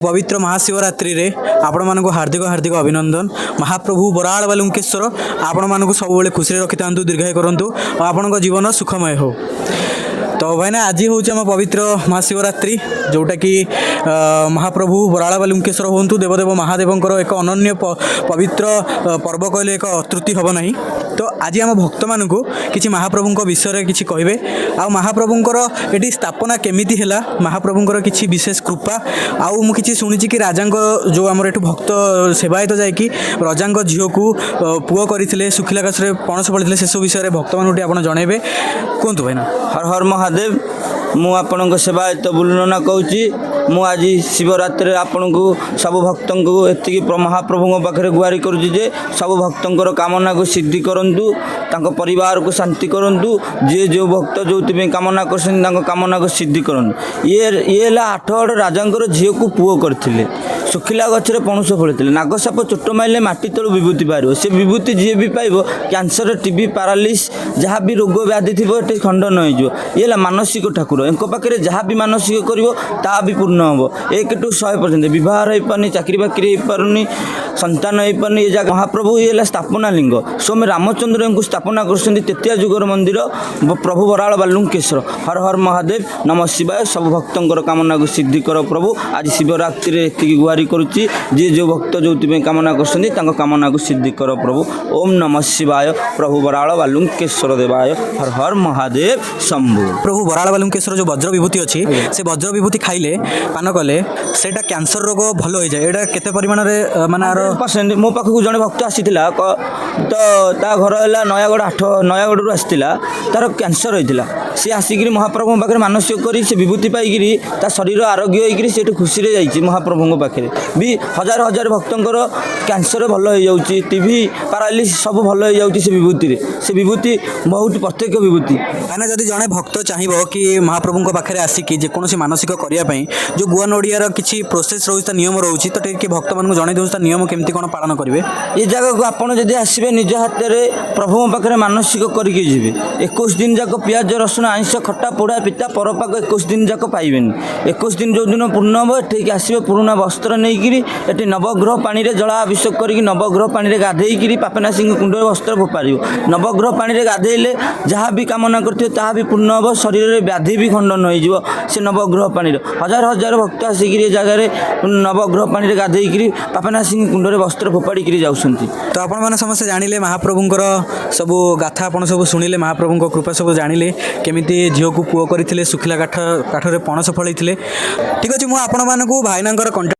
ପବିତ୍ର ମହାଶିବରାତ୍ରିରେ ଆପଣମାନଙ୍କୁ ହାର୍ଦ୍ଦିକ ହାର୍ଦ୍ଦିକ ଅଭିନନ୍ଦନ। ମହାପ୍ରଭୁ ବରାଳ ବାଲୁଙ୍କେଶ୍ୱର ଆପଣମାନଙ୍କୁ ସବୁବେଳେ ଖୁସିରେ ରଖିଥାନ୍ତୁ, ଦୀର୍ଘାୟୁ କରନ୍ତୁ ଆଉ ଆପଣଙ୍କ ଜୀବନ ସୁଖମୟ ହେଉ। ତ ଭାଇନା, ଆଜି ହେଉଛି ଆମ ପବିତ୍ର ମହାଶିବରାତ୍ରି, ଯେଉଁଟାକି ମହାପ୍ରଭୁ ବରାଳ ବାଲୁଙ୍କେଶ୍ୱର ହୁଅନ୍ତୁ, ଦେବଦେବ ମହାଦେବଙ୍କର ଏକ ଅନନ୍ୟ ପବିତ୍ର ପର୍ବ କହିଲେ ଏକ ଅତ୍ୟୁକ୍ତି ହେବ ନାହିଁ। ତ ଆଜି ଆମ ଭକ୍ତମାନଙ୍କୁ କିଛି ମହାପ୍ରଭୁଙ୍କ ବିଷୟରେ କିଛି କହିବେ ଆଉ ମହାପ୍ରଭୁଙ୍କର ଏଠି ସ୍ଥାପନା କେମିତି ହେଲା, ମହାପ୍ରଭୁଙ୍କର କିଛି ବିଶେଷ କୃପା। ଆଉ ମୁଁ କିଛି ଶୁଣିଛି କି ରାଜାଙ୍କ ଯେଉଁ ଆମର ଏଠୁ ଭକ୍ତ ସେବାୟତ ଯାଇକି ରଜାଙ୍କ ଝିଅକୁ ପୁଅ କରିଥିଲେ, ଶୁଖିଲା ଗଛରେ ପଣସ ଫଳିଥିଲେ, ସେସବୁ ବିଷୟରେ ଭକ୍ତମାନଙ୍କୁ ଟିକେ ଆପଣ ଜଣାଇବେ। କୁହନ୍ତୁ ଭାଇନା। ହର ହର ମହାଦେବ। ମୁଁ ଆପଣଙ୍କ ସେବାୟତ ବୁଲୁନନା କହୁଛି। ମୁଁ ଆଜି ଶିବରାତ୍ରିରେ ଆପଣଙ୍କୁ, ସବୁ ଭକ୍ତଙ୍କୁ ଏତିକି ମହାପ୍ରଭୁଙ୍କ ପାଖରେ ଗୁହାରି କରୁଛି ଯେ ସବୁ ଭକ୍ତଙ୍କର କାମନାକୁ ସିଦ୍ଧି କରନ୍ତୁ, ତାଙ୍କ ପରିବାରକୁ ଶାନ୍ତି କରନ୍ତୁ। ଯିଏ ଯେଉଁ ଭକ୍ତ ଯେଉଁଥିପାଇଁ କାମନା କରୁଛନ୍ତି, ତାଙ୍କ କାମନାକୁ ସିଦ୍ଧି କରନ୍ତୁ। ଇଏ ହେଲା ଆଠଗଡ଼ ରାଜାଙ୍କର ଝିଅକୁ ପୁଅ କରିଥିଲେ, ଶୁଖିଲା ଗଛରେ ପଣସ ଫଳିଥିଲେ, ନାଗସାପ ଚୋଟ ମାରିଲେ ମାଟି ତଳୁ ବିଭୂତି ବାହାରିବ। ସେ ବିଭୂତି ଯିଏ ବି ପାଇବ, କ୍ୟାନ୍ସର, ଟିବି, ପାରାଲିସ୍, ଯାହା ବି ରୋଗ ବ୍ୟାଧି ଥିବ, ଏଠି ଖଣ୍ଡନ ହେଇଯିବ। ଇଏ ହେଲା ମାନସିକ ଠାକୁର। ଏଙ୍କ ପାଖରେ ଯାହା ବି ମାନସିକ କରିବ, ତାହା ବି ପୂର୍ଣ୍ଣ ହେବ 1 ଟୁ 100 ପର୍ଯ୍ୟନ୍ତ। ବିବାହ ହେଇପାରୁନି, ଚାକିରି ବାକିରି ହେଇପାରୁନି, ସନ୍ତାନ ହେଇପାରୁନି, ଏ ଜାଗା ମହାପ୍ରଭୁ। ଇଏ ହେଲା ସ୍ଥାପନା ଲିଙ୍ଗ। ସ୍ୱାମୀ ରାମଚନ୍ଦ୍ରଙ୍କୁ ସ୍ଥାପନା କରୁଛନ୍ତି, ତେତିଆ ଯୁଗର ମନ୍ଦିର, ପ୍ରଭୁ ବରାଳ ବାଲୁଙ୍କେଶ୍ୱର। ହର ହର ମହାଦେବ, ନମ ଶିବାୟ। ସବୁ ଭକ୍ତଙ୍କର କାମନାକୁ ସିଦ୍ଧି କର ପ୍ରଭୁ। ଆଜି ଶିବରାତ୍ରିରେ ଏତିକି ଗୁହାରି କରୁଛି, ଯିଏ ଯେଉଁ ଭକ୍ତ ଯେଉଁଥିପାଇଁ କାମନା କରୁଛନ୍ତି, ତାଙ୍କ କାମନାକୁ ସିଦ୍ଧି କର ପ୍ରଭୁ। ଓମ୍ ନମ ଶିବାୟ, ପ୍ରଭୁ ବରାଳ ବାଲୁଙ୍କେଶ୍ୱର ଦେବାୟ। ହର ହର ମହାଦେବ ଶମ୍ଭୁ। ପ୍ରଭୁ ବରାଳ ବାଲୁଙ୍କେଶ୍ୱର ଯେଉଁ ବଜ୍ର ବିଭୂତି ଅଛି, ସେ ବଜ୍ର ବିଭୂତି ଖାଇଲେ, ପାନ କଲେ ସେଇଟା କ୍ୟାନ୍ସର ରୋଗ ଭଲ ହେଇଯାଏ। ଏଇଟା କେତେ ପରିମାଣରେ ମାନେ ଆର ପରସେଣ୍ଟ। ମୋ ପାଖକୁ ଜଣେ ଭକ୍ତ ଆସିଥିଲା, ତ ତା ଘର ହେଲା ନୟାଗଡ଼, ନୟାଗଡ଼ରୁ ଆସିଥିଲା। ତାର କ୍ୟାନ୍ସର ହେଇଥିଲା। ସିଏ ଆସିକିରି ମହାପ୍ରଭୁଙ୍କ ପାଖରେ ମାନସିକ କରି ସେ ବିଭୂତି ପାଇକିରି ତା ଶରୀର ଆରୋଗ୍ୟ ହେଇକିରି ସେଠୁ ଖୁସିରେ ଯାଇଛି। ମହାପ୍ରଭୁଙ୍କ ପାଖରେ ବି ହଜାର ହଜାର ଭକ୍ତଙ୍କର କ୍ୟାନ୍ସର ଭଲ ହେଇଯାଉଛି, ଟିବି, ପାରାଲିସ୍ ସବୁ ଭଲ ହେଇଯାଉଛି ସେ ବିଭୂତିରେ। ସେ ବିଭୂତି ବହୁତ ପ୍ରତ୍ୟକ୍ଷ ବିଭୂତି। ମାନେ ଯଦି ଜଣେ ଭକ୍ତ ଚାହିଁବ କି ମହାପ୍ରଭୁଙ୍କ ପାଖରେ ଆସିକି ଯେକୌଣସି ମାନସିକ କରିବା ପାଇଁ, ଯେଉଁ ଗୁଆ ନଡ଼ିଆର କିଛି ପ୍ରୋସେସ୍ ରହୁଛି, ତା ନିୟମ ରହୁଛି, ତ ଟିକେ ଭକ୍ତମାନଙ୍କୁ ଜଣାଇ ଦେଉଛି, ତା ନିୟମ କେମିତି କ'ଣ ପାଳନ କରିବେ? ଏ ଜାଗାକୁ ଆପଣ ଯଦି ଆସିବେ, ନିଜ ହାତରେ ପ୍ରଭୁଙ୍କ ପାଖରେ ମାନସିକ କରିକି ଯିବେ। 21 ଦିନ ଯାକ ପିଆଜ ରସୁଣ, ଆଇଁଷ, ଖଟା, ପୋଡ଼ା, ପିତା, ପରପାଗ 21 ଦିନ ଯାକ ପାଇବେନି। 21 ଦିନ ଯେଉଁଦିନ ପୂର୍ଣ୍ଣ ହେବ, ଏଠିକି ଆସିବେ ପୁରୁଣା ବସ୍ତ୍ର ନେଇକିରି। ଏଠି ନବଗ୍ରହ ପାଣିରେ ଜଳାଭିଷେକ କରିକି, ନବଗ୍ରହ ପାଣିରେ ଗାଧେଇକିରି ପାପନାସିଂହ କୁଣ୍ଡରେ ବସ୍ତ୍ର ଫୋପାଡ଼ିବ। ନବଗ୍ରହ ପାଣିରେ ଗାଧେଇଲେ ଯାହା ବି କାମନା କରିଥିବେ, ତାହା ବି ପୂର୍ଣ୍ଣ ହେବ। ଶରୀରରେ ବ୍ୟାଧି ବି ଖଣ୍ଡନ ହେଇଯିବ ସେ ନବଗ୍ରହ ପାଣିରେ। ହଜାର ହଜାର ଭକ୍ତ ଆସିକିରି ଏ ଜାଗାରେ ନବଗ୍ରହ ପାଣିରେ ଗାଧେଇକିରି ପାପନାସିଂହ କୁଣ୍ଡରେ ବସ୍ତ୍ର ଫୋପାଡ଼ିକିରି ଯାଉଛନ୍ତି। ତ ଆପଣମାନେ ସମସ୍ତେ ଜାଣିଲେ, ମହାପ୍ରଭୁଙ୍କର ସବୁ ଗାଥା ଆପଣ ସବୁ ଶୁଣିଲେ, ମହାପ୍ରଭୁଙ୍କ କୃପା ସବୁ ଜାଣିଲେ, କେମିତି ଝିଅକୁ ପୁଅ କରିଥିଲେ, ଶୁଖିଲା କାଠରେ ପଣସ ଫଳେଇଥିଲେ। ଠିକ୍ ଅଛି, ମୁଁ ଆପଣମାନଙ୍କୁ ଭାଇନାଙ୍କର କଣ୍ଟାକ୍ଟ